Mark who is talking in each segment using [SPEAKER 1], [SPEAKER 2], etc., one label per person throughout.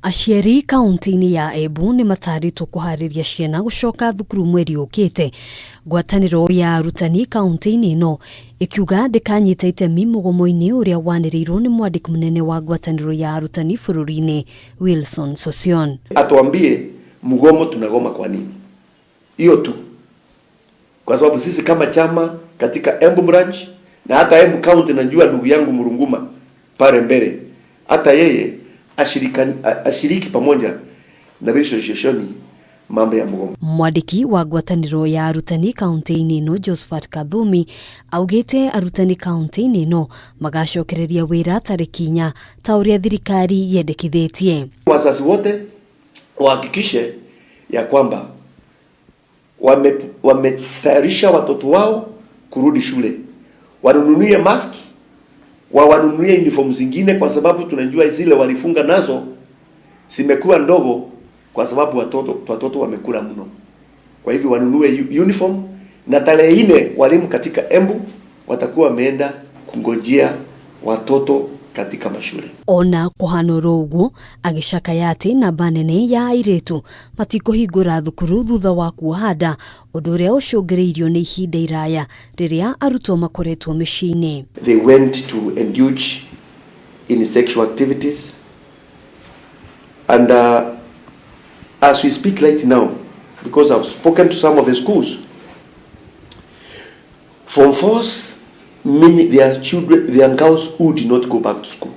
[SPEAKER 1] Aciari kaunti-inĩ ya Embu nĩ matarĩtwo kũharĩria ciana gũcoka thukuru mweri ũkĩte. Ngwatanĩro ya arutani kaunti-inĩ ĩno ĩkiuga ndĩkanyita itemi mũgomo-inĩ ũrĩa wanĩrĩirwo nĩ mwandĩki mũnene wa ngwatanĩro ya arutani bũrũri-inĩ Wilson Sossion.
[SPEAKER 2] Atuambie mgomo tunagoma kwa nini? Hiyo tu, kwa sababu sisi kama chama katika Embu branch na hata Embu County, najua ndugu yangu Murunguma pale mbele, hata yeye ashiriki pamoja na Wilson Sossion mambo ya mgomo.
[SPEAKER 1] Mwandĩki wa ngwatanĩro ya arutani kaunti-inĩ ĩno Josephat Kathumi augĩte arutani kaunti-inĩ ĩno magacokereria wĩra tarĩki 4 ta ũrĩa thirikari yendekithĩtie.
[SPEAKER 2] Wazazi wote wahakikishe ya kwamba wametayarisha watoto wao kurudi shule, wanunulie mask, wawanunulie uniform zingine, kwa sababu tunajua zile walifunga nazo zimekuwa ndogo, kwa sababu watoto wamekula mno. Kwa hivyo wanunue uniform, na tarehe 4 walimu katika Embu watakuwa wameenda kungojea watoto katika mashule.
[SPEAKER 1] Ona kuhana oro ũguo agĩcakaya atĩ namba nene ya airĩtu matikũhingũra thukuru thutha wa kuoha nda, ũndũ ũrĩa ũcũngĩrĩirio nĩ ihinda iraya rĩrĩa arutwo makoretwo mĩciĩ-inĩ.
[SPEAKER 2] They went to indulge in sexual activities, and as we speak right now, because I've spoken to some of the schools, form fours, many their children, their girls who did not go back to school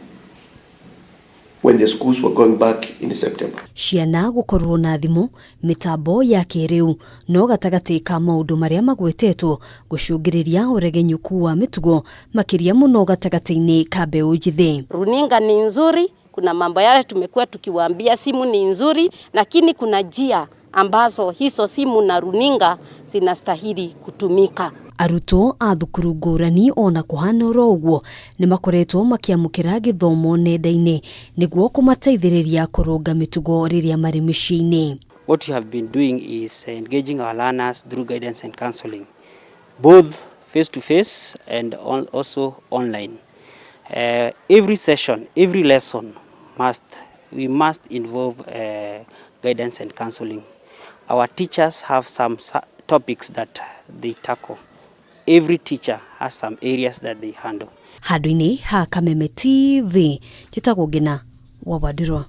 [SPEAKER 2] when the schools were going back in September.
[SPEAKER 1] Ciana gũkorwo na thimũ, mĩtambo ya kĩrĩu no gatagatĩ ka maũndũ marĩa magwetetwo gũcũngĩrĩria ũregenyũku wa mĩtugo makĩria mũno gatagatĩ-inĩ ka mbeũ njĩthĩ.
[SPEAKER 3] Runinga ni nzuri, kuna mambo yale tumekuwa tukiwaambia simu ni nzuri, lakini kuna njia ambazo hizo simu na runinga zinastahili kutumika.
[SPEAKER 1] Arutwo a thukuru ngũrani ona kũhana oro ũguo nĩ makoretwo makĩamũkĩra gĩthomo nenda-inĩ nĩguo kũmateithĩrĩria kũrũnga mĩtugo rĩrĩa marĩ mĩciĩ-inĩ.
[SPEAKER 4] What we have been doing is engaging our learners through guidance and counseling, both face to face and also online. Every session, every lesson we must involve guidance and counseling. Our teachers have some topics that they tackle. Every teacher has some areas that they handle.
[SPEAKER 1] Handũ-inĩ ha Kameme TV, njĩtagwo Ngina wa Wandirwa.